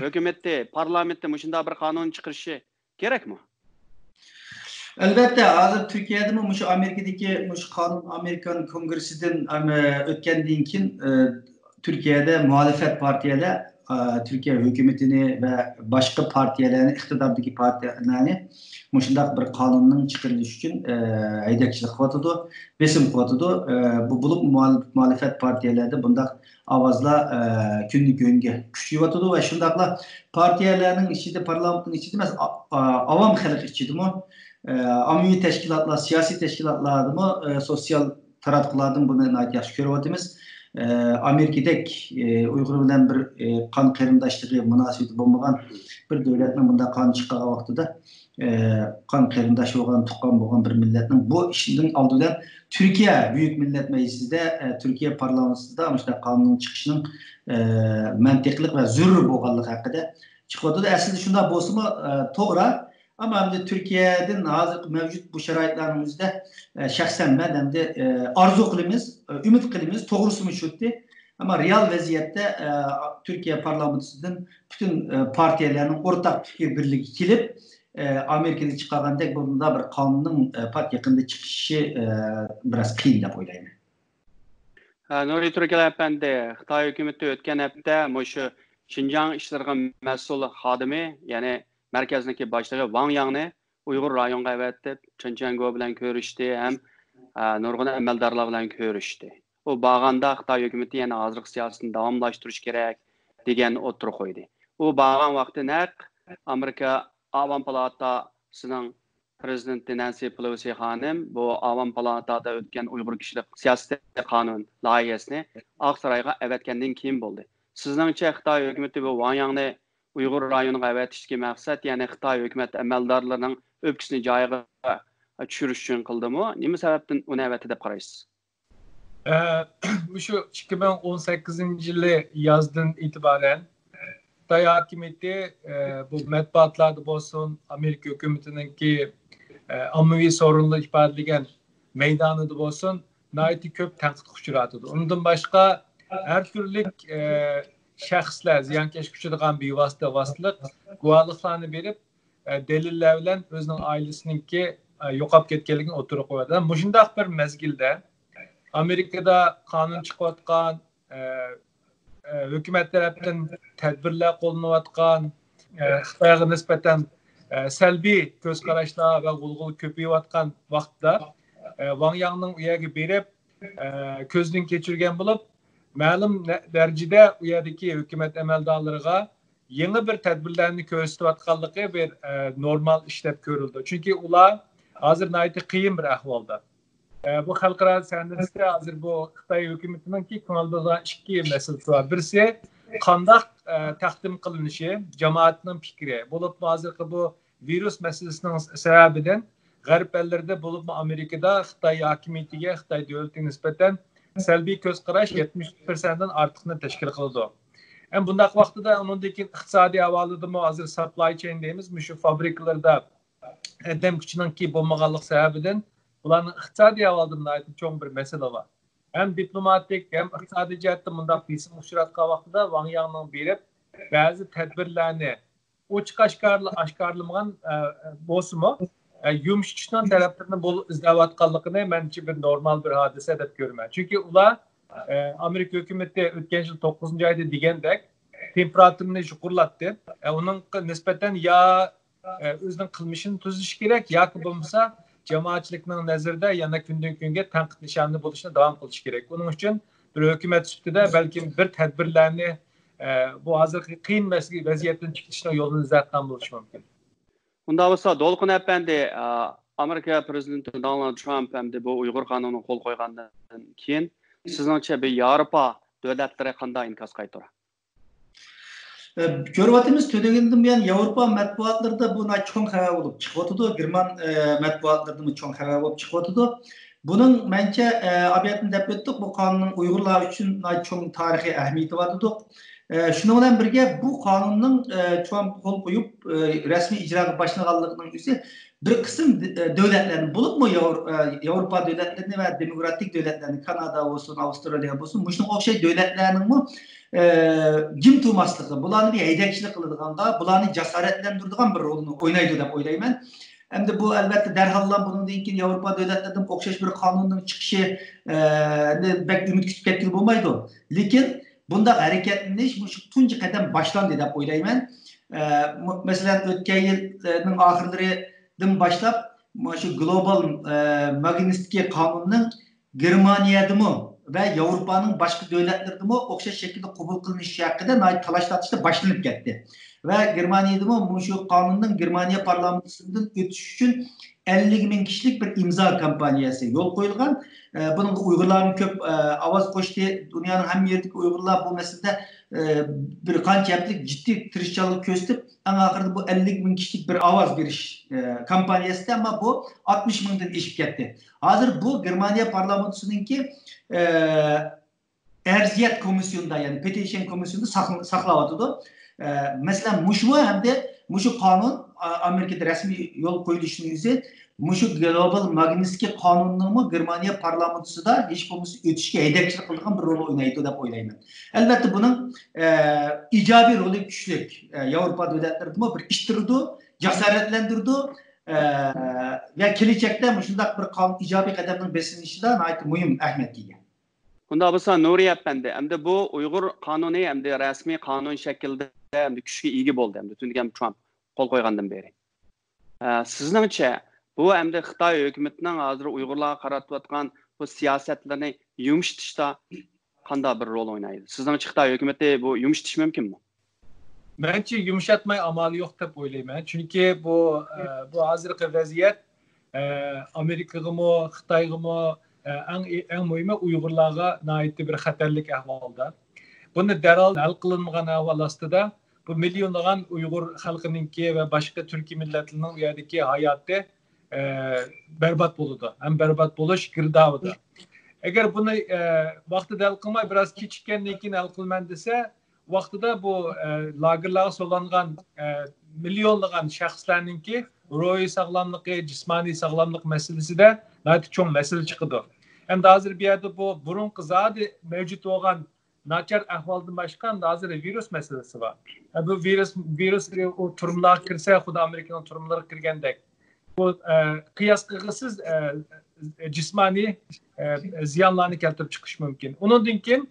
ھۆكۈمىتى، پارلامېنتى مۇشۇنداق بىر قانۇن چىقىرىشى كېرەكمۇ؟ ئەلۋەتتە، ھازىر تۈركىيەدىمۇ مۇشۇ ئامېرىكىدىكى مۇشۇ قانۇن ئامېرىكان كونگرېسسىدىن، ئەم، ئۆتكەندىن كېيىن، ئە، تۈركىيەدە مۇھالىپەت پارتىيەلەر، ئە، تۈركىيە ھۆكۈمىتىنى ۋە باشقا پارتىيەلەرنى، ئىقتىداردىكى پارتىيەلەرنى مۇشۇنداق بىر قانۇننىڭ چىقىرىلىشى ئۈچۈن، ئە، ھەيدەكچىلىك قىلىۋاتىدۇ، بېسىم قىلىۋاتىدۇ. ئە، بۇ بولۇپ مۇھالىپ-، مۇھالىپەت پارتىيەلەردە بۇنداق ئاۋازلار، ئە، كۈندىن كۈنگە كۈچىيىۋاتىدۇ ۋە شۇنداقلا پارتىيەلەرنىڭ ئىچىدە، پارلامېنتنىڭ ئىچىدە ئەمەس، ئا-، ئا-، ئاۋام خەلق ئىچىدىمۇ، ئە، ئاممىۋى تەشكىلاتلار، سىياسىي تەشكىلاتلاردىمۇ، ئە، سوتسىيال تاراتقۇلاردىن بۇنى ناھايىتى ياخشى كۆرۈۋاتىمىز. ئە، ئامېرىكىدەك، ئە، ئۇيغۇر بىلەن بىر، ئە، قان قېرىنداشلىقى مۇناسىۋىتى بولمىغان بىر دۆلەتنىڭ بۇنداق قانۇن چىقارغان ۋاقتىدا، ئە، قان قېرىنداش بولغان، تۇغقان بولغان بىر مىللەتنىڭ بۇ ئىشىنىڭ ئالدى بىلەن تۈركىيە بۈيۈك مىللەت مەجلىسىدە، ئە، تۈركىيە پارلامېنتىدا مۇشۇنداق قانۇن چىقىشىنىڭ، ئە، مەنتىقلىق ۋە زۆرۈر بولغانلىقى ھەققىدە چىقىۋاتىدۇ. ئەسلىدە شۇنداق بولسىمۇ، ئە، توغرا. ئەمما ئەمدى تۈركىيەدىن ھازىرقى مەۋجۇت بۇ شارائىتلارنىڭ ئۆزىدە، ئە، شەخسەن مەن ئەمدى، ئە، ئارزۇ قىلىمىز، ئە، ئۈمىد قىلىمىز، توغرىسىمۇ شۇتتى. ئەمما رېئال ۋەزىيەتتە، ئە، تۈركىيە پارلامېنتىدىن پۈتۈن، ئە، پارتىيەلەرنىڭ ئورتاق پىكىر بىرلىكى كېلىپ، ئە، ئامېرىكىدا چىقارغاندەك بۇنداق بىر قانۇننىڭ، ئە، پات يېقىندا چىقىشى، ئە، بىراز قىيىن دەپ ئويلايمەن. ھە، نۇرى تۈركەل ئەپەندى، خىتاي ھۆكۈمىتى ئۆتكەن ھەپتە مۇشۇ شىنجاڭ ئىشلىرىغا مەسئۇل خادىمى، يەنى مەركەزنىڭكى باشلىقى ۋاڭ ياڭنى ئۇيغۇر رايونىغا ئەۋەتىپ، چېن چۈەنگو بىلەن كۆرۈشتى ھەم، ھە، نۇرغۇن ئەمەلدارلار بىلەن كۆرۈشتى. ئۇ بارغاندا خىتاي ھۆكۈمىتى يەنە ھازىرقى سىياسىتىنى داۋاملاشتۇرۇش كېرەك دېگەن ئوتتۇرىغا قويدى. ئۇ بارغان ۋاقتى نەق ئامېرىكا ئاۋام پالاتاسىنىڭ پرېزىدېنتى نەنسى پېلوسى خانىم بۇ ئاۋام پالاتا ئۆتكەن ئۇيغۇر كىشىلىك سىياسىتى قانۇن لايىھەسىنى ئاق سارايغا ئەۋەتكەندىن كېيىن بولدى. سىزنىڭچە خىتاي ھۆكۈمىتى بۇ ۋاڭ ياڭنى ئۇيغۇر رايونىغا ئەۋەتىشتىكى مەقسەت، يەنى خىتاي ھۆكۈمەت ئەمەلدارلىرىنىڭ ئۆپكىسىنى جايىغا چۈشۈرۈش ئۈچۈن قىلدىمۇ؟ نېمە سەۋەبتىن ئۇنى ئەۋەتتى دەپ قارايسىز؟ ئە، مۇشۇ ئىككى مىڭ ئون سەككىزىنچى يىلى يازدىن ئېتىبارەن خىتاي ھاكىمىيىتى، ئە، بۇ مەتبۇئاتلاردا بولسۇن، ئامېرىكا ھۆكۈمىتىنىڭكى، ئە، ئاممىۋى سورۇندا ئىپادىلىگەن مەيدانىدا بولسۇن، ناھايىتى كۆپ تەنقىدكە ئۇچراۋاتىدۇ. ئۇنىڭدىن باشقا، ھەر تۈرلۈك، ئە، شەخسلەر، زىيانكەشكە ئۇچرىغان بىۋاسىتە، ۋاسىتىلىق گۇۋاھلىقلارنى بېرىپ، ئە، دەلىللەر بىلەن ئۆزىنىڭ ئائىلىسىنىڭكى، ئە، يوقاپ كەتكەنلىكىنى ئوتتۇرىغا قويىدۇ. مۇشۇنداق بىر مەزگىلدە ئامېرىكىدا قانۇن چىقىۋاتقان، ئە، ئە، ھۆكۈمەت تەرەپتىن تەدبىرلەر قوللىنىۋاتقان، ئە، خىتايغا نىسبەتەن، ئە، سەلبىي كۆز قاراشلار ۋە غۇلغۇلا كۆپىيىۋاتقان ۋاقىتتا، ئە، ۋاڭ ياڭنىڭ ئۇ يەرگە بېرىپ، ئە، كۆزدىن كەچۈرگەن بولۇپ، مەلۇم نە-، دەرىجىدە ئۇ يەردىكى ھۆكۈمەت ئەمەلدارلىرىغا يېڭى بىر تەدبىرلەرنى كۆرسىتىۋاتقانلىقى بىر، ئە، نورمال ئىش دەپ كۆرۈلىدۇ. چۈنكى ئۇلار ھازىر ناھايىتى قىيىن بىر ئەھۋالدا. ئە، بۇ خەلقئارا سەھنىسىدە ھازىر بۇ خىتاي ھۆكۈمىتىنىڭكى كۆڭۈل بۆلىدىغان ئىككى مەسىلىسى بار. بىرسى، قانداق، ئە، تەقدىم قىلىنىشى، جامائەتنىڭ پىكرى. بولۇپمۇ ھازىرقى بۇ ۋىرۇس مەسىلىسىنىڭ سەۋەبىدىن غەرب ئەللىرىدە، بولۇپمۇ ئامېرىكىدا خىتاي ھاكىمىيىتىگە، خىتاي دۆلىتىگە نىسبەتەن سەلبىي كۆز قاراش يەتمىش پىرسەنتتىن ئارتۇقنى تەشكىل قىلىدۇ. ھەم بۇنداق ۋاقتىدا ئۇنىڭدىن كېيىن ئىقتىسادىي ھاۋالىدىمۇ ھازىر ساپلاي چېين دەيمىز، مۇشۇ فابرىكىلاردا ئادەم كۈچىنىڭكى بولمىغانلىق سەۋەبىدىن بۇلارنىڭ ئىقتىسادىي ئەھۋالىدا ناھايىتى چوڭ بىر مەسىلە بار. ھەم دىپلوماتىك، ھەم ئىقتىسادىي جەھەتتە مۇنداق بېسىمغا ئۇچراتقان ۋاقتىدا ۋاڭ ياڭنىڭ بېرىپ، بەزى تەدبىرلەرنى ئوچۇق ئاشكارىلا-، ئاشكارىلىمىغان، ئە، بولسىمۇ، ئە، يۇمشىتىشنىڭ تەرەپلىرىنى بول-، ئىزدەۋاتقانلىقىنى مەنچە بىر نورمال بىر ھادىسە دەپ كۆرىمەن. چۈنكى ئۇلار، ئە، ئامېرىكا ھۆكۈمىتى ئۆتكەن يىل توققۇزىنچى ئايدا دېگەندەك، تېمپېراتۇرىنى يۇقىرىلاتتى. ئە، ئۇنىڭغا نىسبەتەن يا، ئە، ئۆزىنىڭ قىلمىشىنى تۈزىتىش كېرەك ياكى بولمىسا جامائەتچىلىكنىڭ نەزىرىدە يەنە كۈندىن كۈنگە تەنقىد نىشانىدا بولۇشنى داۋام قىلىش كېرەك. ئۇنىڭ ئۈچۈن بىر ھۆكۈمەت سۈپىتىدە بەلكىم بىر تەدبىرلەرنى، ئە، بۇ ھازىرقى قىيىن مەسىلە، ۋەزىيەتتىن چىقىشنىڭ يولىنى ئىزدەۋاتقان بولۇشى مۇمكىن. ئۇنداق بولسا، دولقۇن ئەپەندى، ئە، ئامېرىكا پرېزىدېنتى دونالد ترامپ ئەمدى بۇ ئۇيغۇر قانۇنىغا قول قويغاندىن كېيىن، سىزنىڭچە بۇ ياۋروپا دۆلەتلىرى قانداق ئىنكاس قايتۇرار؟ ئە، كۆرۈۋاتىمىز، تۈنۈگۈندىن بۇيان ياۋروپا مەتبۇئاتلىرىدا بۇ ناھايىتى چوڭ خەۋەر بولۇپ چىقىۋاتىدۇ. گېرمان، ئە، مەتبۇئاتلىرىدىمۇ چوڭ خەۋەر بولۇپ چىقىۋاتىدۇ. بۇنىڭ مەنچە، ئە، ئاۋۋالدىن دەپ ئۆتتۇق، بۇ قانۇننىڭ ئۇيغۇرلار ئۈچۈن ناھايىتى چوڭ تارىخىي ئەھمىيىتى بار دېدۇق. ئە، شۇنىڭ بىلەن بىرگە بۇ قانۇننىڭ، ئە، ترامپ قول قويۇپ، ئە، رەسمىي ئىجراغا باشلىغانلىقىنىڭ ئۆزى بىر قىسىم د-، ئە، دۆلەتلەرنى، بولۇپمۇ ياۋر-، ئە، ياۋروپا دۆلەتلىرىنى ۋە دېموكراتىك دۆلەتلەرنى، كانادا بولسۇن، ئاۋسترالىيە بولسۇن، مۇشۇنىڭغا ئوخشاش دۆلەتلەرنىڭمۇ، ئە، جىم تۇرماسلىقى، بۇلارنى بىر ھەيدەكچىلىك قىلىدىغانغا، بۇلارنى جاسارەتلەندۈرىدىغان بىر رولنى ئوينايدۇ دەپ ئويلايمەن. ئەمدى بۇ، ئەلۋەتتە، دەرھاللا بۇنىڭدىن كېيىن ياۋروپا دۆلەتلىرىدىن ئوخشاش بىر قانۇننىڭ چىقىشى، ئە، نى بەك ئۈمىد كۈتۈپ كەتكىلى بولمايدۇ. لېكىن بۇنداق ھەرىكەتلىنىش مۇشۇ تۇنجى قەدەم باشلاندى دەپ ئويلايمەن. ئە، مۇ-، مەسىلەن، ئۆتكەن يىلنىڭ ئاخىرلىرىدىن باشلاپ مۇشۇ گلوبال، ئە، ماگنىتسكىي قانۇننىڭ گېرمانىيەدىمۇ ۋە ياۋروپانىڭ باشقا دۆلەتلىرىدىمۇ ئوخشاش شەكىلدە قوبۇل قىلىنىشى ھەققىدە ناھايىتى تالاش-تارتىشلار باشلىنىپ كەتتى. ۋە گېرمانىيەدىمۇ مۇشۇ قانۇننىڭ گېرمانىيە پارلامېنتىدىن ئۆتۈش ئۈچۈن ئەللىك مىڭ كىشىلىك بىر ئىمزا كامپانىيەسى يولغا قويۇلغان. ئە، بۇنىڭغا ئۇيغۇرلارمۇ كۆپ، ئە، ئاۋاز قوشتى. دۇنيانىڭ ھەممە يېرىدىكى ئۇيغۇرلار بۇ مەسىلىدە، ئە، بىر قانچە ھەپتىلىك جىددىي تىرىشچانلىق كۆرسىتىپ، ئەڭ ئاخىرىدا بۇ ئەللىك مىڭ كىشىلىك بىر ئاۋاز بېرىش، ئە، كامپانىيەسىدە، ئەمما بۇ ئاتمىش مىڭدىن ئېشىپ كەتتى. ھازىر بۇ گېرمانىيە پارلامېنتىنىڭكى، ئە، ئەرزىيەت كومىسسىيونىدا، يەنى پېتىشن كومىسسىيونىدا ساقل-، ساقلاۋاتىدۇ. ئە، مەسىلەن، مۇشۇمۇ ھەمدە مۇشۇ قانۇن، ئا-، ئامېرىكىدا رەسمىي يولغا قويۇلۇشىنىڭ ئۆزى مۇشۇ گلوبال ماگنىتسكىي قانۇننىڭمۇ گېرمانىيە پارلامېنتىدا ھېچ بولمىسا ئۆتۈشكە ھەيدەكچىلىك قىلىدىغان بىر رول ئوينايدۇ دەپ ئويلايمەن. ئەلۋەتتە، بۇنىڭ، ئە، ئىجابىي رولى كۈچلۈك. ئە، ياۋروپا دۆلەتلىرىدىمۇ بىر ئىتتىرىدۇ، جاسارەتلەندۈرىدۇ، ئە، ۋە كېلەچەكتە مۇشۇنداق بىر قانۇن، ئىجابىي قەدەمنىڭ بېسىلىشىدا ناھايىتى مۇھىم ئەھمىيەتكە ئىگە. ئۇنداق بولسا، نۇرى ئەپەندى، ئەمدى بۇ ئۇيغۇر قانۇنى ئەمدى رەسمىي قانۇن شەكلىدە ئەمدى كۈچكە ئىگە بولدى، ئەمدى تۈنۈگۈن ترامپ قول قويغاندىن بېرى. ئە، سىزنىڭچە، بۇ ئەمدى خىتاي ھۆكۈمىتىنىڭ ھازىر ئۇيغۇرلارغا قارىتىۋاتقان بۇ سىياسەتلىرىنى يۇمشىتىشتا قانداق بىر رول ئوينايدۇ؟ سىزنىڭچە، خىتاي ھۆكۈمىتى بۇ يۇمشىتىشى مۇمكىنمۇ؟ مەنچە يۇمشاتماي ئامالى يوق دەپ ئويلايمەن. چۈنكى بۇ، ئە، بۇ ھازىرقى ۋەزىيەت، ئە، ئامېرىكىغىمۇ، خىتايغىمۇ، ئە، ئەڭ، ئەڭ مۇھىمى ئۇيغۇرلارغا ناھايىتى بىر خەتەرلىك ئەھۋالدا. بۇنى دەرھال ھەل قىلىنمىغان ئەھۋال ئاستىدا، بۇ مىليونلىغان ئۇيغۇر خەلقىنىڭكى ۋە باشقا تۈركىي مىللەتلەرنىڭ ئۇ يەردىكى ھاياتى، ئە، بەربات بولىدۇ. ھەم بەربات بولۇش گىردابىدا. ئەگەر بۇنى، ئە، ۋاقتىدا ھەل قىلماي، بىراز كېچىككەندىن كېيىن ھەل قىلىمەن دېسە، ۋاقتىدا بۇ، ئە، لاگېرلارغا سولانغان، ئە، مىليونلىغان شەخسلەرنىڭكى روھىي ساغلاملىقى، جىسمانىي ساغلاملىق مەسىلىسىدە ناھايىتى چوڭ مەسىلە چىقىدۇ. ئەمدى ھازىر بۇ يەردە بۇ بۇرۇنقى زادى مەۋجۇت بولغان ناچار ئەھۋالدىن باشقا، ئەمدى ھازىر ۋىرۇس مەسىلىسى بار. ئە، بۇ ۋىرۇس، ۋىرۇس ئۇ تۈرمىلەرگە كىرسە، خۇددى ئامېرىكىنىڭ تۈرمىلىرىگە كىرگەندەك، بۇ، ئە، قىياس قىلغۇسىز، ئە، جىسمانىي، ئە، زىيانلارنى كەلتۈرۈپ چىقىشى مۇمكىن. ئۇنىڭدىن كېيىن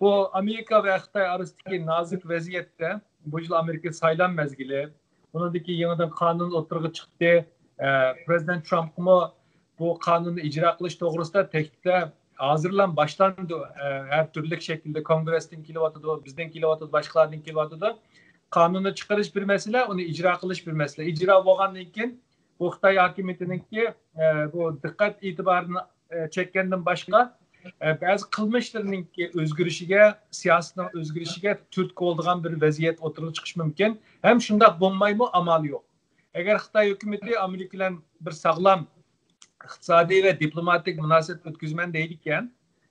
بۇ ئامېرىكا ۋە خىتاي ئارىسىدىكى نازۇك ۋەزىيەتتە، بۇ يىل ئامېرىكا سايلام مەزگىلى، ئۇنىڭدىن كېيىن يېڭىدىن قانۇن ئوتتۇرىغا چىقتى. ئە، پرېزىدېنت ترامپقىمۇ بۇ قانۇننى ئىجرا قىلىش توغرىسىدا تەكلىپلەر ھازىرلا باشلاندى. ئە، ھەر تۈرلۈك شەكىلدە كونگرېستىن كېلىۋاتىدۇ، بىزدىن كېلىۋاتىدۇ، باشقىلاردىن كېلىۋاتىدۇ. قانۇننى چىقىرىش بىر مەسىلە، ئۇنى ئىجرا قىلىش بىر مەسىلە. ئىجرا بولغاندىن كېيىن بۇ خىتاي ھاكىمىيىتىنىڭكى، ئە، بۇ دىققەت ئېتىبارىنى، ئە، چەككەندىن باشقا، ئە، بەزى قىلمىشلىرىنىڭكى ئۆزگىرىشىگە، سىياسىتىنىڭ ئۆزگىرىشىگە تۈرتكە بولىدىغان بىر ۋەزىيەت ئوتتۇرىغا چىقىشى مۇمكىن. ھەم شۇنداق بولمايمۇ، ئامالى يوق. ئەگەر خىتاي ھۆكۈمىتى ئامېرىكا بىلەن بىر ساغلام ئىقتىسادىي ۋە دىپلوماتىك مۇناسىۋەت ئۆتكۈزىمەن دەيدىكەن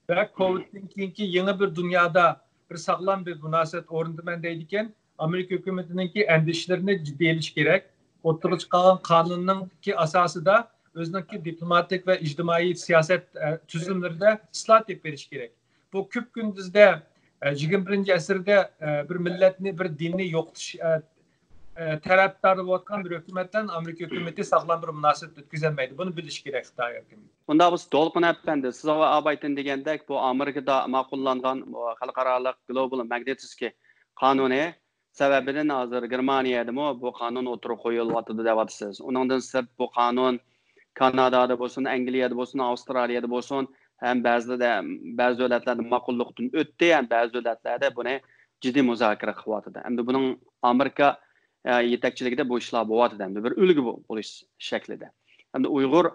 ۋە كوۋىدتىن كېيىنكى يېڭى بىر دۇنيادا بىر ساغلام بىر مۇناسىۋەت ئورنىتىمەن دەيدىكەن، ئامېرىكا ھۆكۈمىتىنىڭكى ئەندىشىلىرىنى جىددىي ئېلىش كېرەك. ئوتتۇرىغا چىقارغان قانۇننىڭكى ئاساسىدا ئۆزىنىڭكى دىپلوماتىك ۋە ئىجتىمائىي سىياسەت، ئە، تۈزۈملىرىدە ئىسلاھات ئېلىپ بېرىش كېرەك. بۇ كۆپكۈندۈزدە، ئە، يىگىرمە بىرىنچى ئەسىردە، ئە، بىر مىللەتنى، بىر دىننى يوقىتىش، ئە، ئە، تەرەپدارى بولۇۋاتقان بىر ھۆكۈمەت بىلەن ئامېرىكا ھۆكۈمىتى ساغلام بىر مۇناسىۋەت ئۆتكۈزەلمەيدۇ. بۇنى بىلىش كېرەك خىتاي ھۆكۈمىتى. ئۇنداق بولسا، دولقۇن ئەپەندى، سىز ۋە ئابايتىن دېگەندەك، بۇ ئامېرىكىدا ماقۇللانغان بۇ خەلقئارالىق گلوبال ماگنىتسكىي قانۇنى سەۋەبىدىن ھازىر گېرمانىيەدىمۇ بۇ قانۇن ئوتتۇرىغا قويۇلۇۋاتىدۇ دەۋاتىسىز. ئۇنىڭدىن سىرت، بۇ قانۇن كانادادا بولسۇن، ئەنگلىيەدە بولسۇن، ئاۋسترالىيەدە بولسۇن، ھەم بەزىدە، بەزى دۆلەتلەردە ماقۇللۇقتىن ئۆتتى، ھەم بەزى دۆلەتلەردە بۇنى جىددىي مۇزاكىرە قىلىۋاتىدۇ. ئەمدى بۇنىڭ ئامېرىكا، ئە، يېتەكچىلىكىدە بۇ ئىشلار بولۇۋاتىدۇ. ئەمدى بىر ئۈلگە بو-، بولۇش شەكلىدە. ئەمدى ئۇيغۇر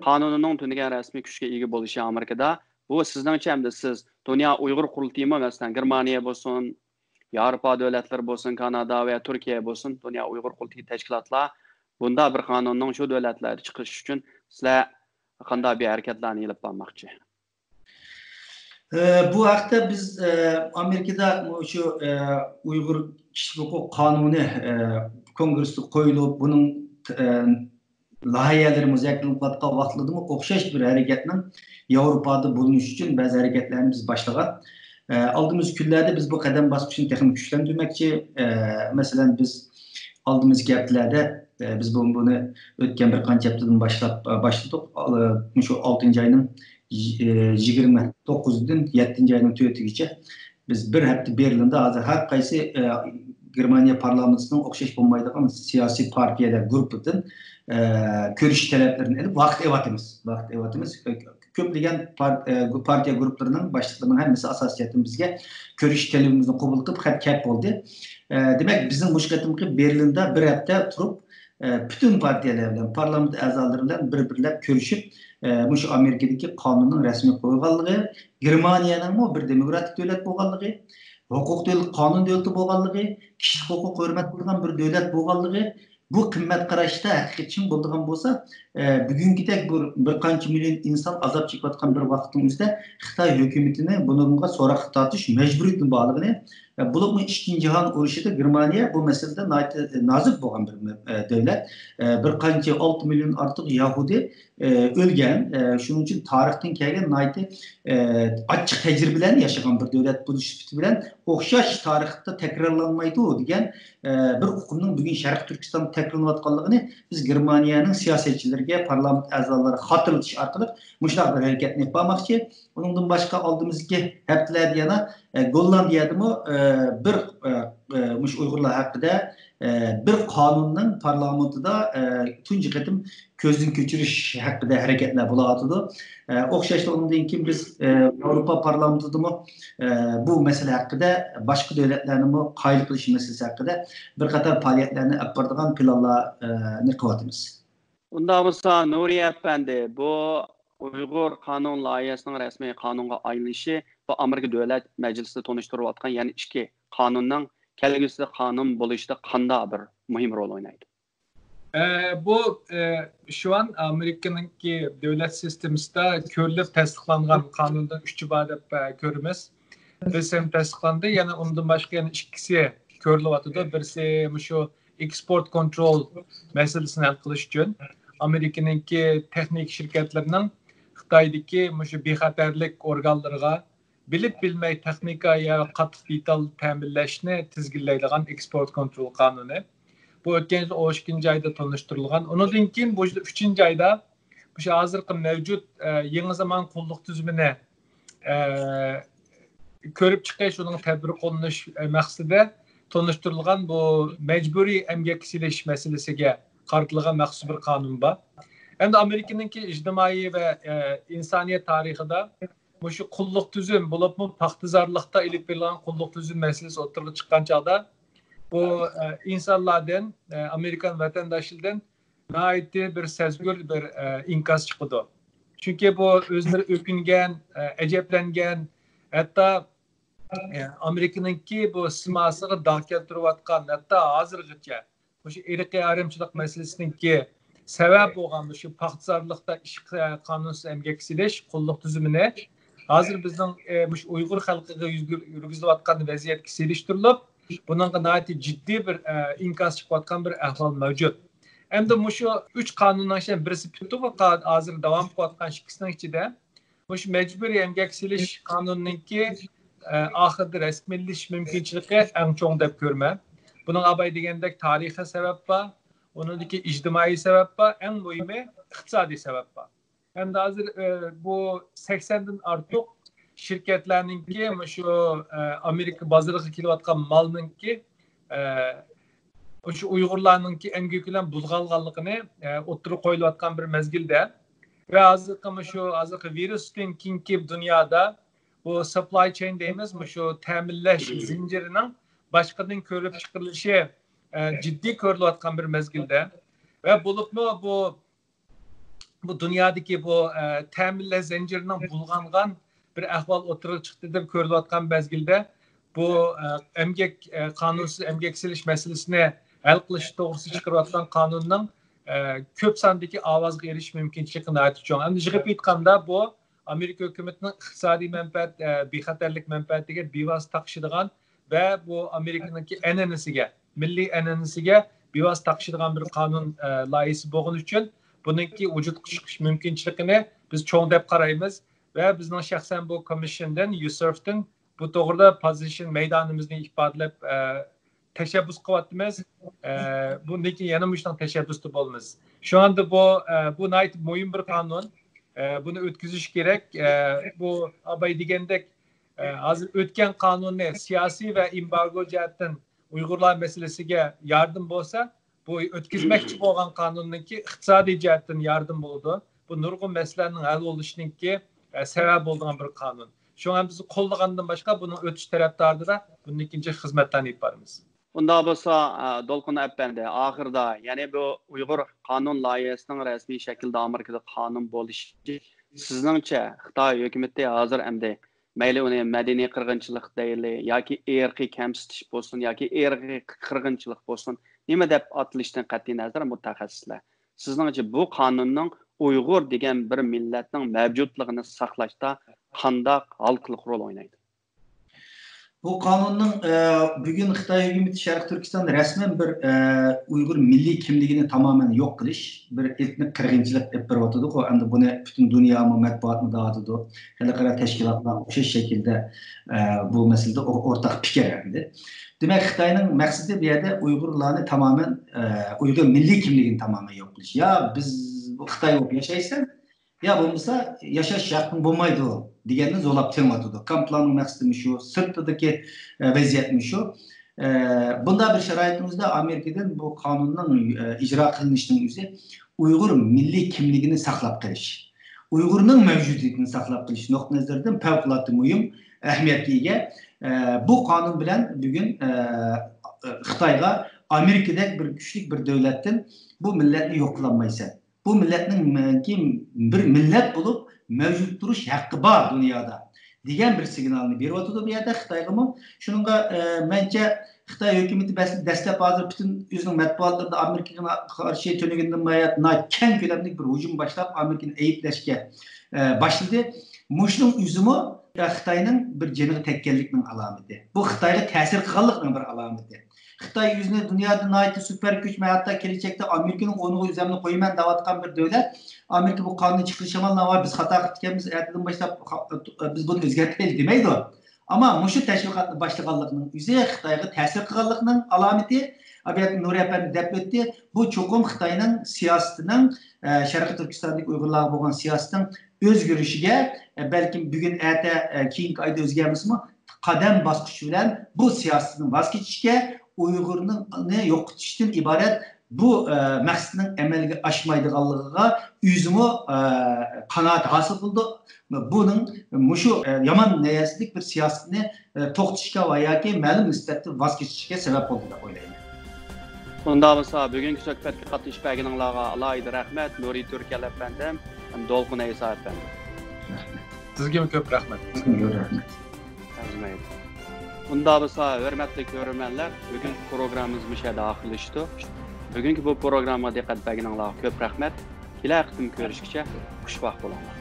قانۇنىنىڭ تۈنۈگۈن رەسمىي كۈچكە ئىگە بولۇشى ئامېرىكىدا، بۇ سىزنىڭچە، ئەمدى سىز دۇنيا ئۇيغۇر قۇرۇلتىيىمۇ، مەسىلەن، گېرمانىيە بولسۇن، ياۋروپا دۆلەتلىرى بولسۇن، كانادا ۋە تۈركىيە بولسۇن، دۇنيا ئۇيغۇر قۇرۇلتىيى تەشكىلاتلار بۇنداق بىر قانۇننىڭ شۇ دۆلەتلەردە چىقىرىش ئۈچۈن سىلەر قانداق بىر ھەرىكەتلەرنى ئېلىپ بارماقچى؟ ئە، بۇ ھەقتە بىز، ئە، ئامېرىكىدا شۇ، ئە، ئۇيغۇر كىشىلىك ھوقۇق قانۇنى، ئە، كونگرېستا قويۇلۇپ، بۇنىڭ، ئە، لايىھەلىرى مۇزاكىرە قىلىنىۋاتقان ۋاقىتلىرىدىمۇ ئوخشاش بىر ھەرىكەتنىڭ ياۋروپادا بولۇنۇشى ئۈچۈن بەزى ھەرىكەتلەرنى بىز باشلىغان. ئە، ئالدىمىزدىكى كۈنلەردە بىز بۇ قەدەم باسقۇچنى تېخىمۇ كۈچلەندۈرمەكچى. ئە، مەسىلەن، بىز ئالدىمىزدىكى ھەپتىلەردە، ئە، بىز بۇ-، بۇنى ئۆتكەن بىر قانچە ھەپتىدىن باشلاپ، ئە، باشلىدۇق. ئال-، ئە، مۇشۇ ئالتىنچى ئاينىڭ، ئە، يىگىرمە توققۇزىدىن يەتتىنچى ئاينىڭ تۆتىگىچە بىز بىر ھەپتە بېرلىندا ھازىر ھەر قايسى، ئە، گېرمانىيە پارلامېنتىنىڭ ئوخشاش بولمايدىغان سىياسىي پارتىيەلەر گۇرۇپپىدىن، ئە، كۆرۈشۈش تەلەپلىرىنى ئېلىپ ۋاقىت ئېلىۋاتىمىز. ۋاقىت ئېلىۋاتىمىز. كۆپلىگەن پار-، ئە، پارتىيە گۇرۇپپىلىرىنىڭ باشلىقلىرىنىڭ ھەممىسى ئاساسىي جەھەتتىن بىزگە كۆرۈشۈش تەلىپىمىزنى قوبۇل قىلىپ خەت كەپ بولدى. ئە، دېمەك، بىزنىڭ مۇشۇ قېتىمقى بېرلىندا بىر ھەپتە تۇرۇپ، ئە، پۈتۈن پارتىيەلەر بىلەن، پارلامېنت ئەزالىرى بىلەن بىر-بىرلەپ كۆرۈشۈپ، ئە، مۇشۇ ئامېرىكىدىكى قانۇننىڭ رەسمىي قويۇلغانلىقى، گېرمانىيەنىڭمۇ بىر دېموكراتىك دۆلەت بولغانلىقى، ھوقۇق دۆلىتى، قانۇن دۆلىتى بولغانلىقى، كىشىلىك ھوقۇق ھۆرمەت قىلىدىغان بىر دۆلەت بولغانلىقى، بۇ قىممەت قاراشتا ھەقىقىي چىڭ بولىدىغان بولسا، ئە، بۈگۈنكىدەك بىر، بىر قانچە مىليون ئىنسان ئازاب چېكىۋاتقان بىر ۋاقىتنىڭ ئۆزىدە خىتاي ھۆكۈمىتىنى بۇنىڭغا سوراققا تارتىش مەجبۇرىيىتىنىڭ بارلىقىنى، ئە، بولۇپمۇ ئىككىنچى جاھان ئۇرۇشىدا گېرمانىيە بۇ مەسىلىدە ناھايىتى نازۇك بولغان بىر، ئە، دۆلەت. ئە، بىر قانچە ئالتە مىليون ئارتۇق يەھۇدىي، ئە، ئۆلگەن. ئە، شۇنىڭ ئۈچۈن تارىختىن كەلگەن ناھايىتى، ئە، ئاچچىق تەجرىبىلەرنى ياشىغان بىر دۆلەت بولۇش سۈپىتى بىلەن ئوخشاش تارىختا تەكرارلانمايدۇ دېگەن، ئە، بىر ئۇقۇمنىڭ بۈگۈن شەرقىي تۈركىستاندا تەكرارلىنىۋاتقانلىقىنى بىز گېرمانىيەنىڭ سىياسەتچىلىرىگە، پارلامېنت ئەزالىرىغا خاتىرىلىتىش ئارقىلىق مۇشۇنداق بىر ھەرىكەتنى ئېلىپ بارماقچى. ئۇنىڭدىن باشقا ئالدىمىزدىكى ھەپتىلەردە يەنە، ئە، گوللاندىيەدىمۇ، ئە، بىر، ئە، ئە، مۇشۇ ئۇيغۇرلار ھەققىدە، ئە، بىر قانۇننىڭ پارلامېنتىدا، ئە، تۇنجى قېتىم كۆزدىن كۆچۈرۈش ھەققىدە ھەرىكەتلەر بولۇۋاتىدۇ. ئە، ئوخشاشلا ئۇنىڭدىن كېيىن بىز، ئە، ياۋروپا پارلامېنتىدىمۇ، ئە، بۇ مەسىلە ھەققىدە، باشقا دۆلەتلەرنىمۇ قايىل قىلىش مەسىلىسى ھەققىدە بىر قاتار پائالىيەتلەرنى ئېلىپ بارىدىغان پىلانلارنى قىلىۋاتىمىز. ئۇنداق بولسا، نۇرى ئەپەندى، بۇ ئۇيغۇر قانۇن لايىھەسىنىڭ رەسمىي قانۇنغا ئايلىنىشى، بۇ ئامېرىكا دۆلەت مەجلىسىدە تونۇشتۇرۇلۇۋاتقان يەنە ئىككى قانۇننىڭ كەلگۈسىدە قانۇن بولۇشىدا قانداق بىر مۇھىم رول ئوينايدۇ؟ ئە، بۇ، ئە، شۇ ئان ئامېرىكىنىڭكى دۆلەت سىستېمىسىدا كۆرۈلۈپ تەستىقلانغان قانۇندىن ئۈچى بار دەپ، ئە، كۆرىمىز. بىرسى ھەم تەستىقلاندى، يەنە ئۇندىن باشقا يەنە ئىككىسى كۆرۈلۈۋاتىدۇ. بىرسى مۇشۇ ئېكسپورت كونترول مەسىلىسىنى ھەل قىلىش ئۈچۈن. ئامېرىكىنىڭكى تېخنىكا شىركەتلىرىنىڭ خىتايدىكى مۇشۇ بىخەتەرلىك ئورگانلىرىغا بىلىپ بىلمەي تېخنىكا يا قاتتىق دېتال تەمىنلەشنى تىزگىنلەيدىغان ئېكسپورت كونترول قانۇنى. بۇ ئۆتكەن يىل ئون ئىككىنچى ئايدا تونۇشتۇرۇلغان. ئۇنىڭدىن كېيىن بۇ يىل ئۈچىنچى ئايدا مۇشۇ ھازىرقى مەۋجۇت، ئە، يېڭى زامان قۇللۇق تۈزۈمىنى، ئە، كۆرۈپ چىقىش، ئۇنىڭ تەدبىر قوللىنىش، ئە، مەقسىتىدە تونۇشتۇرۇلغان بۇ مەجبۇرىي ئەمگەككە سېلىش مەسىلىسىگە قارىتىلغان مەخسۇس بىر قانۇن بار. ئەمدى ئامېرىكىنىڭكى ئىجتىمائىي ۋە، ئە، ئىنسانىيەت تارىخىدا مۇشۇ قۇللۇق تۈزۈم، بولۇپمۇ پاختىزارلىقتا ئېلىپ بېرىلغان قۇللۇق تۈزۈم مەسىلىسى ئوتتۇرىغا چىققان چاغدا، بۇ، ئە، ئىنسانلاردىن، ئە، ئامېرىكان ۋەتەنداشلىرىدىن ناھايىتى بىر سەزگۈر بىر، ئە، ئىنكاس چىقىدۇ. چۈنكى بۇ ئۆزلىرى ئۆكۈنگەن، ئە، ئەجەبلەنگەن، ھەتتا، ئە، ئامېرىكىنىڭكى بۇ سىماسىغا داغ كەلتۈرۈۋاتقان، ھەتتا ھازىرغىچە مۇشۇ ئىرقىي ئايرىمچىلىق مەسىلىسىنىڭكى سەۋەب بولغان مۇشۇ پاختىزارلىقتا ئىش، قانۇنسىز ئەمگەككە سېلىش، قۇللۇق تۈزۈمىنى ھازىر بىزنىڭ، ئە، مۇشۇ ئۇيغۇر خەلقىگە يۈرگۈزۈلۈۋاتقان ۋەزىيەتكە سېلىشتۇرۇلۇپ، بۇنىڭغا ناھايىتى جىددىي بىر، ئە، ئىنكاس چىقىۋاتقان بىر ئەھۋال مەۋجۇت. ئەمدى مۇشۇ ئۈچ قانۇننىڭ ئىچىدە بىرسى پۈتتى، ھازىر داۋام قىلىۋاتقان ئىككىسىنىڭ ئىچىدە مۇشۇ مەجبۇرىي ئەمگەككە سېلىش قانۇنىنىڭكى، ئە، ئاخىرىدا رەسمىيلىشىش مۇمكىنچىلىكى ئەڭ چوڭ دەپ كۆرىمەن. بۇنىڭ ئاۋاي دېگەندەك تارىخىي سەۋەب بار، ئۇنىڭدىكى ئىجتىمائىي سەۋەب بار، ئەڭ مۇھىمى ئىقتىسادىي سەۋەب بار. ئەمدى ھازىر، ئە، بۇ سەكسەندىن ئارتۇق شىركەتلەرنىڭكى مۇشۇ، ئە، ئامېرىكا بازىرىغا كېلىۋاتقان مالنىڭكى، ئە، مۇشۇ ئۇيغۇرلارنىڭكى ئەمگىكى بىلەن بۇلغانغانلىقىنى، ئە، ئوتتۇرىغا قويۇلۇۋاتقان بىر مەزگىلدە ۋە ھازىرقى مۇشۇ ھازىرقى ۋىرۇستىن كېيىنكى دۇنيادا بۇ سپلاي چېين دەيمىز، مۇشۇ تەمىنلەش زىنجىرىنىڭ باشقىدىن كۆرۈپ چىقىرىلىشى، ئە، جىددىي كۆرۈلۈۋاتقان بىر مەزگىلدە ۋە بولۇپمۇ بۇ بۇ دۇنيادىكى بۇ، ئە، تەمىنلەش زەنجىرىنىڭ بۇلغانغان بىر ئەھۋال ئوتتۇرىغا چىقتى دەپ كۆرۈلۈۋاتقان مەزگىلدە، بۇ، ئە، ئەمگەك، ئە، قانۇنسىز ئەمگەك سېلىش مەسىلىسىنى ھەل قىلىش توغرىسىدا چىقىرىۋاتقان قانۇننىڭ، ئە، كۆپ ساندىكى ئاۋازغا ئېرىشىش مۇمكىنچىلىكى ناھايىتى چوڭ. ئەمدى يىغىپ ئېيتقاندا، بۇ ئامېرىكا ھۆكۈمىتىنىڭ ئىقتىسادىي مەنپەئەت، ئە، بىخەتەرلىك مەنپەئەتىگە بىۋاسىتە تاقىشىدىغان ۋە بۇ ئامېرىكىنىڭكى ئەنئەنىسىگە، مىللىي ئەنئەنىسىگە بىۋاسىتە تاقىشىدىغان بىر قانۇن، ئە، لايىھىسى بولغىنى ئۈچۈن بۇنىڭكى ۋۇجۇدقا چىقىش مۇمكىنچىلىكىنى بىز چوڭ دەپ قارايمىز ۋە بىزنىڭ شەخسەن بۇ كومىسسىيەدىن، يۇسېرفتىن بۇ توغرىدا پوزىتسىيە مەيدانىمىزنى ئىپادىلەپ، ئە، تەشەببۇس قىلىۋاتىمىز. ئە، بۇندىن كېيىن يەنە مۇشۇنىڭ تەشەببۇسىدا بولىمىز. شۇ ئاندا بۇ، ئە، بۇ ناھايىتى مۇھىم بىر قانۇن. ئە، بۇنى ئۆتكۈزۈش كېرەك. ئە، بۇ ئاباي دېگەندەك، ئە، ھازىر ئۆتكەن قانۇننى سىياسىي ۋە ئېمبارگو جەھەتتىن ئۇيغۇرلار مەسىلىسىگە ياردىم بولسا، بۇ ئۆتكۈزمەكچى بولغان قانۇننىڭكى ئىقتىسادىي جەھەتتىن ياردىم بولىدۇ. بۇ نۇرغۇن مەسىلىلەرنىڭ ھەل بولۇشىنىڭكى، ئە، سەۋەب بولىدىغان بىر قانۇن. شۇڭا بىز قوللىغاندىن باشقا بۇنىڭ ئۆتۈش تەرەپدارىدا بۇندىن كېيىنچە خىزمەتلەرنى ئېلىپ بارىمىز. ئۇنداق بولسا، ئە، دولقۇن ئەپەندى، ئاخىرىدا، يەنى بۇ ئۇيغۇر قانۇن لايىھەسىنىڭ رەسمىي شەكىلدە ئامېرىكىدا قانۇن بولۇشى، سىزنىڭچە خىتاي ھۆكۈمىتى ھازىر ئەمدى مەيلى ئۇنى مەدەنىي قىرغىنچىلىق دەيلى ياكى ئىرقىي كەمسىتىش بولسۇن ياكى ئىرقىي قىرغىنچىلىق بولسۇن، نېمە دەپ ئاتىلىشتىن قەتئىينەزەر، مۇتەخەسسىسلەر، سىزنىڭچە بۇ قانۇننىڭ ئۇيغۇر دېگەن بىر مىللەتنىڭ مەۋجۇتلۇقىنى ساقلاشتا قانداق ھالقىلىق رول ئوينايدۇ؟ بۇ قانۇننىڭ، ئە، بۈگۈن خىتاي ھۆكۈمىتى شەرقىي تۈركىستاندا رەسمەن بىر، ئە، ئۇيغۇر مىللىي كىملىكىنى تامامەن يوق قىلىش، بىر ئېتنىك قىرغىنچىلىق ئېلىپ بېرىۋاتىدۇ. ئەمدى بۇنى پۈتۈن دۇنيامۇ مەتبۇئاتمۇ دەۋاتىدۇ، خەلقئارا تەشكىلاتلار ئوخشاش شەكىلدە، ئە، بۇ مەسىلىدە ئو-، ئورتاق پىكىر ئەمدى. دېمەك، خىتاينىڭ مەقسىتى بۇ يەردە ئۇيغۇرلارنى تامامەن، ئە، ئۇيغۇر مىللىي كىملىكىنى تامامەن يوق قىلىش. يا بىز بۇ خىتاي بولۇپ ياشايسەن، يا بولمىسا ياشاش ھەققىڭ بولمايدۇ دېگەننى زورلاپ تېڭىۋاتىدۇ. كامپلارنىڭ مەقسىتى مۇشۇ، سىرتىدىكى، ئە، ۋەزىيەت مۇشۇ. ئە، بۇنداق بىر شارائىتىمىزدا ئامېرىكىدىن بۇ قانۇننىڭ، ئە، ئىجرا قىلىنىشىنىڭ ئۆزى ئۇيغۇر مىللىي كىملىكىنى ساقلاپ قېلىش، ئۇيغۇرنىڭ مەۋجۇدىيىتىنى ساقلاپ قېلىش نۇقتىئى نەزىرىدىن پەۋقۇلئاددە مۇھىم ئەھمىيەتكە ئىگە. ئە، بۇ قانۇن بىلەن بۈگۈن، ئە، خىتايغا ئامېرىكىدەك بىر كۈچلۈك بىر دۆلەتتىن بۇ مىللەتنى يوق قىلالمايسەن. بۇ مىللەتنىڭ، مەنكى، بىر مىللەت بولۇپ مەۋجۇت تۇرۇش ھەققى بار دۇنيادا دېگەن بىر سىگنالنى بېرىۋاتىدۇ بۇ يەردە خىتايغىمۇ. شۇنىڭغا، ئە، مەنچە خىتاي ھۆكۈمىتى بەس-، دەسلەپ ھازىر پۈتۈن ئۆزىنىڭ مەتبۇئاتلىرىدا ئامېرىكىغا قارشى تۈنۈگۈندىن بۇيان ناھايىتى كەڭ كۆلەملىك بىر ھۇجۇم باشلاپ، ئامېرىكىنى ئەيىبلەشكە، ئە، باشلىدى. مۇشۇنىڭ ئۆزىمۇ خىتاينىڭ بىر جېنىغا تەگكەنلىكنىڭ ئالامىتى. بۇ خىتايغا تەسىر قىلغانلىقنىڭ بىر ئالامىتى. خىتاي ئۆزىنى دۇنيادا ناھايىتى سۇپېر كۈچ، مەن ھەتتا كېلىچەكتە ئامېرىكىنىڭ ئورنىغا ئۆزۈمنى قويىمەن دەۋاتقان بىر دۆلەت، ئامېرىكا بۇ قانۇننى چىقىرىش ئامالىنى، ۋاي، بىز خاتا قىلىپ كەتكەنمىز، ئەتىدىن باشلاپ خا-، بىز بۇنى ئۆزگەرتەيلى دېمەيدۇ. ئەمما مۇشۇ تەشۋىقاتنى باشلىغانلىقنىڭ ئۆزى خىتايغا تەسىر قىلغانلىقنىڭ ئالامىتى. ئابىيەت نۇرى ئەپەندى دەپ ئۆتتى. بۇ چوقۇم خىتاينىڭ سىياسىتىنىڭ، ئە، شەرقىي تۈركىستاندىكى ئۇيغۇرلارغا بولغان سىياسىتىنىڭ ئۆزگىرىشىگە، ئە، بەلكىم بۈگۈن ئەتە، ئە، كېيىنكى ئايدا ئۆزگەرمىسىمۇ، قەدەم باسقۇچ بىلەن بۇ سىياسىتىنى ۋاز كېچىشكە، ئۇيغۇرنى يوقىتىشتىن ئىبارەت بۇ، ئە، مەقسىتىنىڭ ئەمەلگە ئاشمايدىغانلىقىغا ئۆزىمۇ، ئە، قانائەت ھاسىل قىلىدۇ. بۇنىڭ مۇشۇ، ئە، يامان نىيەتلىك بىر سىياسىتىنى، ئە، توختىتىشكە ۋە ياكى مەلۇم نىسبەتتە ۋاز كېچىشكە سەۋەب بولدى دەپ ئويلايمەن. ئۇنداق بولسا، بۈگۈنكى سۆھبەتكە قاتنىشىپ بەرگىنىڭلارغا ئالاھىدە رەھمەت، نۇرى تۈركەل ئەپەندىم ھەم دولقۇن ئەيسا ئەپەندىم. رەھمەت. سىزگىمۇ كۆپ رەھمەت. سىزگىمۇ كۆپ رەھمەت. ئەرزىمەيدۇ. ئۇنداق بولسا، ھۆرمەتلىك كۆرۈرمەنلەر، بۈگۈنكى پروگراممىمىز مۇشۇ يەردە ئاخىرلىشىدۇ. بۈگۈنكى بۇ پروگراممىغا دىققەت بەرگىنىڭلارغا كۆپ رەھمەت. كېلەر قېتىم كۆرۈشكىچە خۇشۋاق بولۇڭلار.